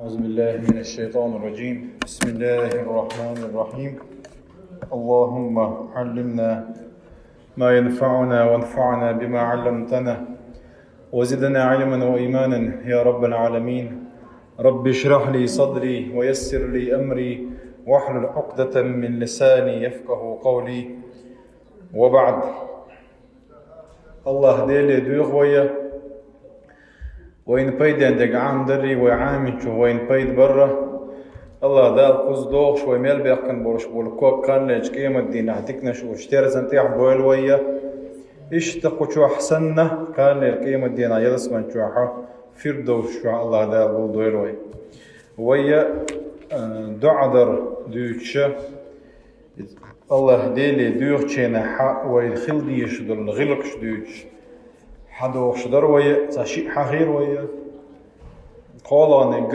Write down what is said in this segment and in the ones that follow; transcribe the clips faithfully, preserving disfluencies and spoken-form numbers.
أعوذ بالله من الشيطان الرجيم. بسم الله الرحمن الرحيم. اللهم علمنا ما ينفعنا وانفعنا بما علمتنا وزدنا علما وإيمانا يا رب العالمين. رب اشرح لي صدري ويسر لي أمري واحلل عقدة من لساني يفقه قولي. وبعد. АллахӀ Деле доьху вай, вайна пайден дерг Ӏамадарий, вай Ӏамийча вайна пайда барра. АллахӀ Дала кхуза дохуш вай мел баьккхина болуш болу ког кханлерчу къематдийнахь диканаш волуш терзан тӀехь бойла вай. Иштта кху чохь санна, кханлера къематдийнахь ялсаман чохь, Фирдовс чохь АллахӀ Дала гулдойла вай. Вай, э, доӀа дар дуьйцуша, АллахӀ Деле доьхученахь вай хила дезаш долу гӀиллакхаш дуьйцуш, хьадохуш дара вай, цхьа шиъ хьахийра вай. КхоалгӀаниг: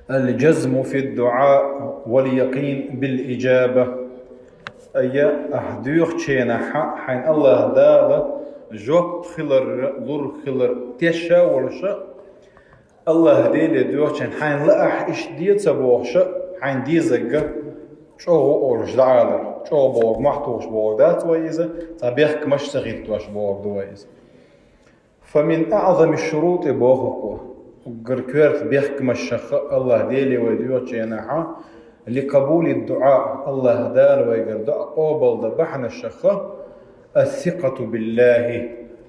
الجزم في الدعاء واليقين بالإجابة. Ай, ахь доьхученахь хьайна АллахӀ Дала жоп хилар, лур хилар тешна волуша, АллахӀ Деле доьхученахь хьайна лаахь иштта де ца бохуша, хьайна дезарг чӀогӀа ву олуш дӀаалар. ЧӀогӀа бохург мохь тухуш бохург дац вай иза, цхьа бехкамаш ца хӀиттош бохург ду вай иза. فمن أعظم الشروط боху-кх, уггар коьрта бехкамашха АллахӀ Деле вай доьхученахь, لقبول الدعاء, АллахӀ Дала вайгара доӀа къобалдан бахьанашха, الثقة بالله,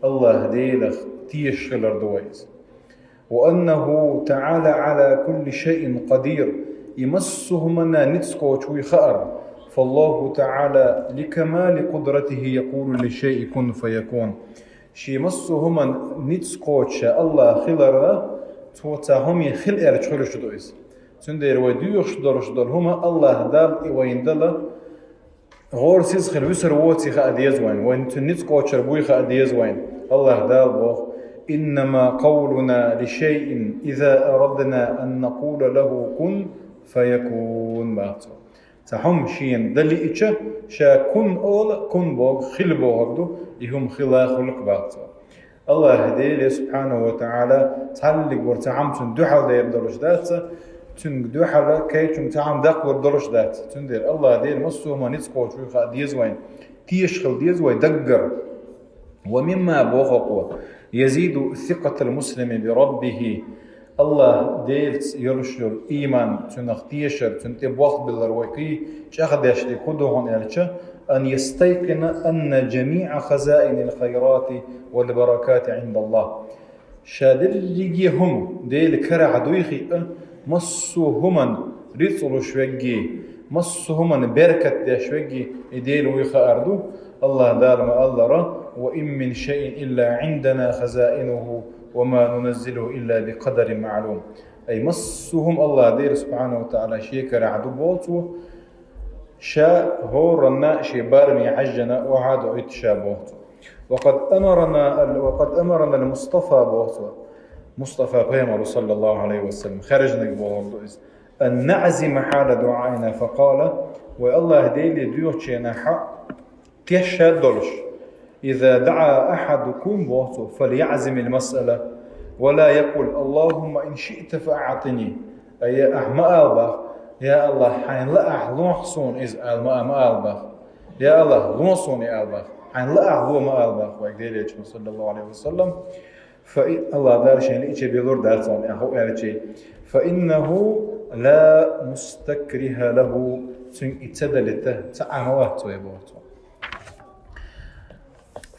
АллахӀ Делах тешаш хилар ду вай иза. وأنه تعالى على كل شيء قدير, и массо а хӀуманна ницкъ кхочуш вуй хаар. فالله تعالى لكمال قدرته يقول للشيء كن فيكون. Шен массо а хӀуманна ницкъ кхочуш АллахӀ хиларна, цо цхьа хӀума хила аьлча хуьлуш ду иза. Цундела вай доьхуш долуш долу хӀума АллахӀ Дала и вайна дала, гӀорасиз хила вуьсур воций хаа деза вайна, вайна цуьнан ницкъ кхочур буй хаа деза вайна. АллахӀ Дала боху: إنما قولنا لشيء إذا أردنا أن نقول له كن فيكون, боху цо. Цхьа хӀума шена дан лиъча, ша кун ола, кун бохург хила бохург ду, и хӀума хила хуьлу-кх, боху цо. АллахӀ Деле, субхьанаху ва таӀала, цхьаллиг вара цхьа хӀума цунна дуьхьал дер долуш дац, цуьнга дуьхьал кхечуьнга цхьа хӀума даккхалур долуш дац. Цундела АллахӀ Дела массо а хӀуманна ницкъ кхочуш вуй хаа деза вайна, тешаш хила деза вай даггара. ومما, боху-кх, يزيد ثقة المسلم بربه, АллахӀ Делаца йолуш йолу ийман, цунах тешар, цунна тӀе болх биллар вай кхин чӀагӀдеш дерг хӀун ду хьуна аьлча, أن يستيقن أن جميع خزائن الخيرات والبركات عند الله. Ша дерриге а хӀума Делан карахь дуй хиъна, массо а хӀуманна рицкъ луш верг, массо а хӀуманна беркат деш верг и Дела вуй хаар ду, АллахӀ Дала ма-аллара: وإن من شيء إلا عندنا خزائنه وما ننزله إلا بقدر معلوم. Ай, массо а хӀума АллахӀ Дела, субхьанаху ва таӀала, шен карахь ду, боху цо, ша хӀоранна шен бараме хьаьжжина охьа а доуьйту ша, боху цо. وقد أمرنا، وقد أمرنا المصطفى, боху цо. Мустафа пайхамар, саллаллаху Ӏалайхи ва саллам, хаьржинарг бохург ду иза. أن نعزم حال دعائنا فقال, вай АллахӀ Деле доьхученахь тешна долуш: إذا دعا أحدكم, боху цо, فليعزم المسألة ولا يقل اللهم إن شئت فأعطني. Ай, ахь ма ала, боху: «Я АллахӀ, хьайна лаахь лохьа суна иза», ала ма, ма ала, боху. «Я АллахӀ, ло суна иза», ала, боху. «Хьайна лаахь ло», ма ала, боху вайга Делан Элчано, саллаллаху Ӏалайхи ва саллам. Фа и-, АллахӀ Дала шена лиъча белур дац хьуна, аьлла, хӀу аьлча. فإنه لا مستكره له, цуьнга и ца далийта цхьа а ма вац вай, боху цо.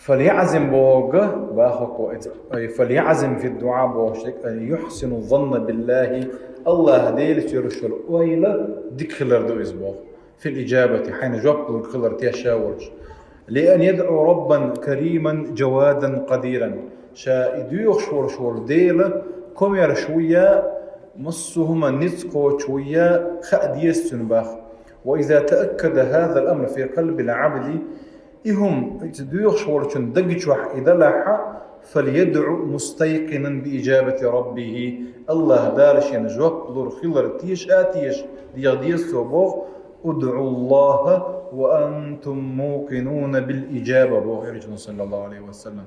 فليعزم бохург, боху-кх иза, ай, فليعزم في الدعاء бохуш дерг, أن يحسن الظن بالله, АллахӀ Делаца йолуш йолу ойла дика хилар ду иза, боху. في الإجابة, хьайна жоп лург хилар тешна волуш. لأن يدعو ربا كريما جوادا قديرا. Ша и доьхуш волуш волу Дела комаьрша вуй, массо а хӀуманна ницкъ кхочуш вуй, хаа деза цуьнан, боху. وإذا تأكد هذا الأمر في قلب العبد, и хӀума, иза доьхуш волчун даг чохь и далахь, فليدع مستيقنا بإجابة ربه, АллахӀ Дала шена жоп лур хилар тешна а тешна дегӀ деза цо, боху. ادعوا الله وأنتم موقنون بالإجابة, боху Элчано, саллаллаху Ӏалайхи ва саллам.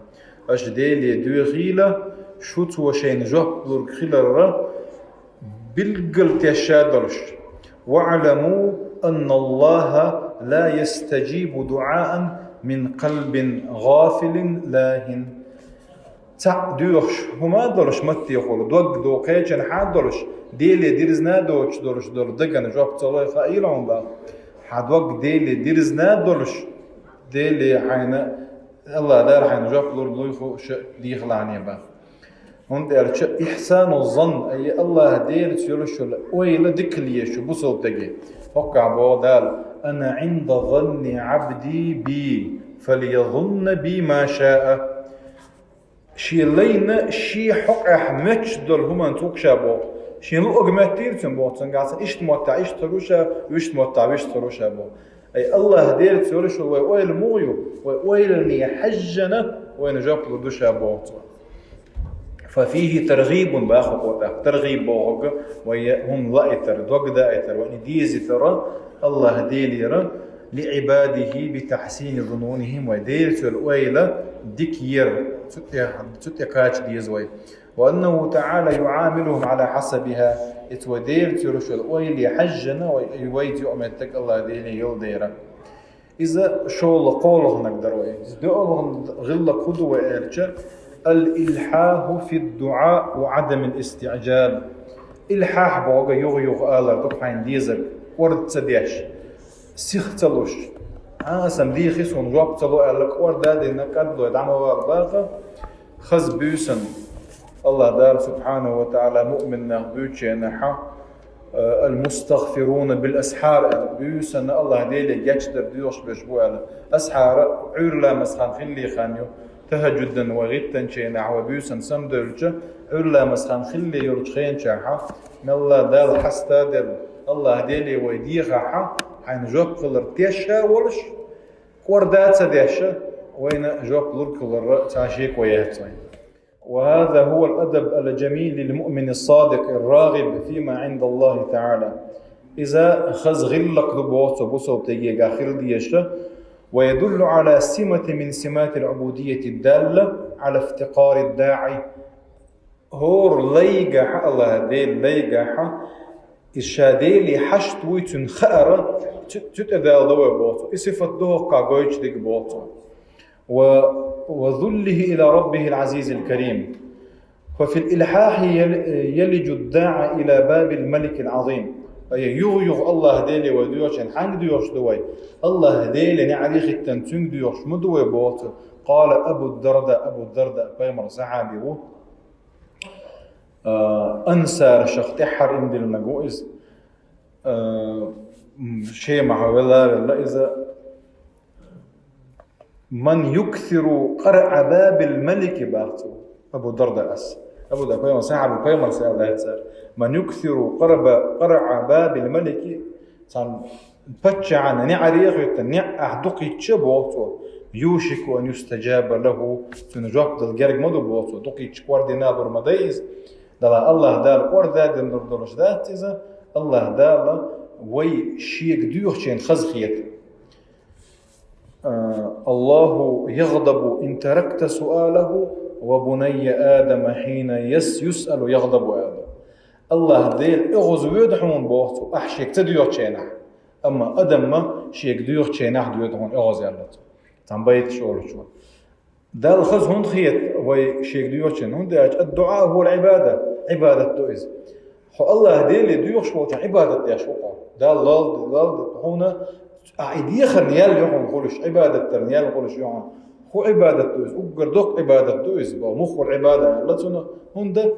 Аша Деле доьхийла, шу цо шайна жоп лург хиларна Билггал тешша долуш. «واعلموا أن الله لا يستجيب دعاء من قلب غافل لاهٍ». Цхьаъ доьхуш хӀума а долуш, маттехула дог докхечун хьа а долуш, Деле дирзина а доцуш долуш долу дагана жоп ца лой хаийла хьуна баха. Хьан дог Деле дирзина а долуш, Деле хьайна, Аллах Дала хьайна жоп лур луй хууш дехалахьане баха. ХӀунда аьлча ихсану занн, ай Аллах Делаца йолуш йолу ойла дика леш ю бусалба стаге. ХӀоккхахь боху Дала: «أنا عند ظن عبدي بي فليظن بي ما شاء». Шен лайна шен хьокъехь моьттуш долу хӀуманца ву ша боху. Шен луъург моьттийра цуьнан боху, цуьнгахь сан иштта моттахь иштта хир ву ша, вуьшта моттахь вуьшта хир ву ша боху. Ай Аллах Делаца йолуш йолу вай ойла муха ю, вай ойлане хьаьжжина вайна жоп лур ду ша боху цо. «ففيه ترغيب», баха хӀокхо тӀаккха, таргӀиб бохург вай хӀума лаийтар, дог даийтар, вайна дезийтар Аллах Делера, «لعباده بتحسين ظنونهم», вай Делаца йолу ойла дика яр, цу тӀе, цу тӀе кхача деза вай. «وأنه تعالى يعاملهم على حسبها», иза вай Делаца йолуш йолу ойла хьаьжжина вай, вайца юкъаметтиг Аллах Деле йолу дера. Иза шолгӀа кхоалгӀаниг дара вай. Иза доьалгӀа гӀиллакх хӀун ду вай аьлча: «الإلحاح في الدعاء وعدم الاستعجال». Илхьах бохург юха-юха алар ду хьайна дезарг, кӀорда ца деш, сих ца луш. Хьан сан дийхи, суна жоп ца ло аьлла, кӀорда а дина, кӀадлой дӀа ма вала баха. Хаза буьйсанна Аллах Дала субхьанаху ва таӀала муъмин нах буьйцучу хенахь, э, «المستغفرون بالأسحار» аьлла, буьйсанна Аллах Деле гечдар доьхуш берш бу аьлла. Асхьар Ӏуьйра ламазан хан хиллий хан ю. ТахӀажжудан вай гӀиттинчу хенахь, вай буьйсанна самадевлча, Ӏуьйра ламазан хан хиллий йолчу хенчохь, мелла Дала хьаста а делла, Аллах Деле вай дехахь, хьайна жоп хилар тешша а волуш, кӀорда а ца деш, вайна жоп лур хиларна цхьа шеко яц вайна. «وهذا هو الأدب الجميل للمؤمن الصادق الراغب فيما عند الله تعالى». Иза хаза гӀиллакх ду боху цо бусалба стегехь хила дезаш, «ويدل على سمة من سمات العبودية الدالة على افتقار الداعي». ХӀора лайгахь, Аллах Делан лайгахь, иза ша Деле хьашт вуй цуьнан хаар, цу, цу тӀе даладо вай боху цо. И сифат ду хӀоккхахь гойтуш дерг боху цо. «و، وذله إلى ربه العزيز الكريم. ففي الإلحاح يل، يلج الداعي إلى باب الملك العظيم». Ай, юха-юха Аллах Деле вай доьхучу хенахь хьаьнга доьхуш ду вай? Аллах Деле неӀаре хӀиттина, цуьнга доьхуш ма ду вай боху цо. «قال أبو الدرداء», Абу Дарда, пайхамаран сахьаби ву. А, ансаршах тӀаьххьара иман диллинарг ву иза. А, м, Шемахь вела а велла иза. «من يكثر قرع باب الملك», баха цо. Абу Дарда ас. Абу Дарда, пайхамаран сахьаби, пайхамара аьлла дац цара. «من يكثر قرب، قرع باب الملك», цхьана паччахьан неӀаре а хӀиттина, неӀ ахь дукхийча боху цо. «يوشك أن يستجاب له», цуьнан жоп дала герга ма ду боху цо. Дукхийча кӀордийна лур ма дай иза. Дала Аллах Дала кӀорда а дина лур долуш дац иза. Аллах Дала вай шега доьхучу хенахь хаза хета. А, «الله يغضب إن تركت سؤاله، وبني آدم حين يس، يسأل يغضب», аьлла. Аллах Дела оьгӀаз воьду хьуна боху цо, ахь шега ца доьхучу хенахь. Амма адам ма шега доьхучу хенахь доьду хьуна оьгӀаз аьлла цо. Цхьана байташ олучу. Далла хаза хӀунда хета вай шега доьхучу хенахь? ХӀунда аьлча, «الدعاء هو العبادة», Ӏибадат ду иза. Хьо Аллах Деле доьхуш волчохь Ӏибадат деш ву хьо. Далла лалда, лалда хьуна, ахь и дехарна ял ю хьуна хуьлуш, Ӏибадат дарна ял хуьлуш ю хьуна. ХӀун Ӏибадат ду иза? Уггар доккха Ӏибадат ду иза, боху, муххалгӀа Ӏибадат аьлла цунах. ХӀунда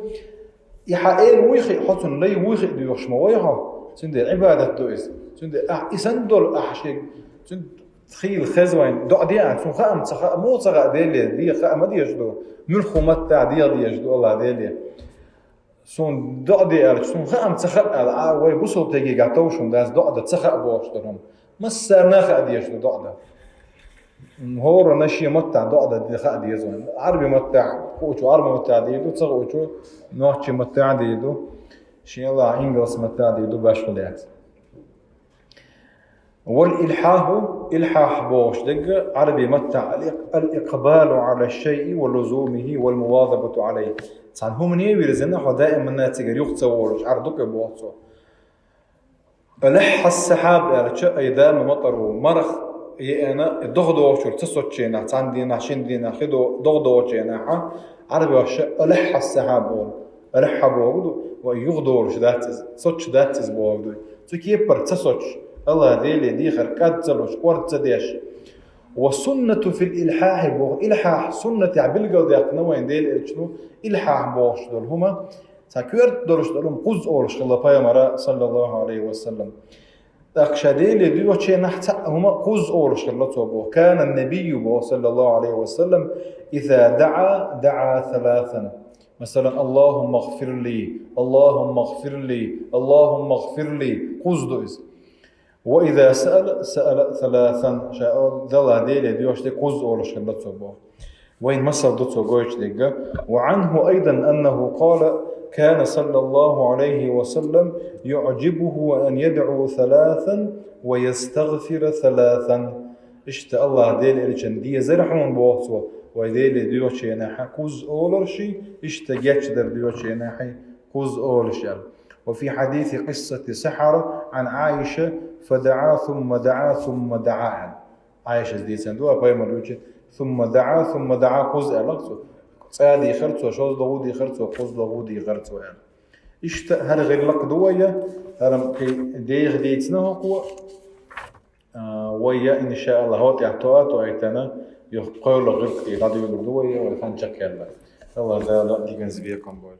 и хьан эла вуй хиъ, хьо цуьнан лай вуй хиъ доьхуш ма вай хьо. Цундела Ӏибадат ду иза. Цундела ахь и санна долу ахь шега, цуьнан хийла хеза вайна, доӀа де ахь, цунна хаа ма ца хаа, муха ца хаа Деле, де хаа ма дезаш ду. Муьлхха маттахь дегӀ дезаш ду Аллах Деле. Суна доӀа де аьлча, суна хаа ма ца хаа аьлла, а, вай бусалба стегехь товш хӀума дац, доӀа дан ца хаа бохуш долу хӀума. Массарна а хаа дезаш ду доӀа дан. ХӀоранна шен маттахь доӀа дан де хаа деза вайна. Ӏарби маттахь хуучо Ӏарби маттахь дийр ду, ца хуучо нохчи маттахь дийр ду. Шен Аллах ингалс маттахь дийр ду, башхалла яц. والإلحاح, илхьах бохуш дерг Ӏарбий маттахь الإق- الإقبال على الشيء ولزومه والمواظبة عليه. Цхьана хӀумане вирзина, хьо даиманна цигара юха ца волуш, Ӏар ду-кх боху цо. ألح السحاب аьлча, أي دام مطره, марха еана, догӀа догӀучуьра ца соцучу хенахь, цхьана дийнахь, шина дийнахь, хи до- догӀа догӀучу хенахь, Ӏарбоша ألح السحاب олу. Алахьа бохург ду, ва юха долуш дац иза, соцуш дац иза бохург ду. Цу кепара ца соцуш, Аллах Деле дехар кӀад ца луш, кӀорд ца деш. والسنة في الإلحاح боху, илхьах суннатехь билгалдаьккхина вайн Делан Элчано, илхьах бохуш долу хӀума, цхьа коьрта долуш долу хӀума кхузза олуш хилла пайхамара, саллаллаху алейхи ва саллям. ТӀаккха ша Деле доьхучу хенахь цхьаъ хӀума кхузза олуш хилла цо боху. كان النبي боху, саллаллаху алейхи ва саллям, إذا دعا دعا ثلاثا. Масалан, اللهم اغفر لي, اللهم اغفر لي, اللهم اغفر لي, кхузза ду иза. وإذا سأل سأل ثلاثا. Ша Аллах Деле доьхуш дерг кхузза олуш хилла цо боху. Вайн масал ду цо гойтуш дерг. وعنه أيضا أنه قال: كان صلى الله عليه وسلم يعجبه أن يدعو ثلاثا ويستغفر ثلاثا. Иштта Аллах Делан Элчанна дезара хьуна боху цо, вай Деле доьхучу хенахь кхузза олуш, иштта гечдар доьхучу хенахь кхузза олуш аьлла. وفي حديث قصة السحرة عن عائشة: فدعا ثم دعا ثم دعا аьлла. Ӏайшас дийцина ду, пайхамар вича: ثم دعا ثم دعا, кхузза аьлла цо. Цкъа дийхира цо, шозлагӀа дийхира цо, кхузлагӀа дийхира цо аьлла. Иштта хӀара гӀиллакх ду вай, хӀара кхин деха дийцина хӀокхо. А, вай, иншааллахӀ, хӀокху тӀехь тоа а тоийтина, юха кхоалгӀа гӀиллакх тӀе дӀадуьйлур ду вай, вай хан чекхъяьлла. Аллах Дала диканца бекхам бойла.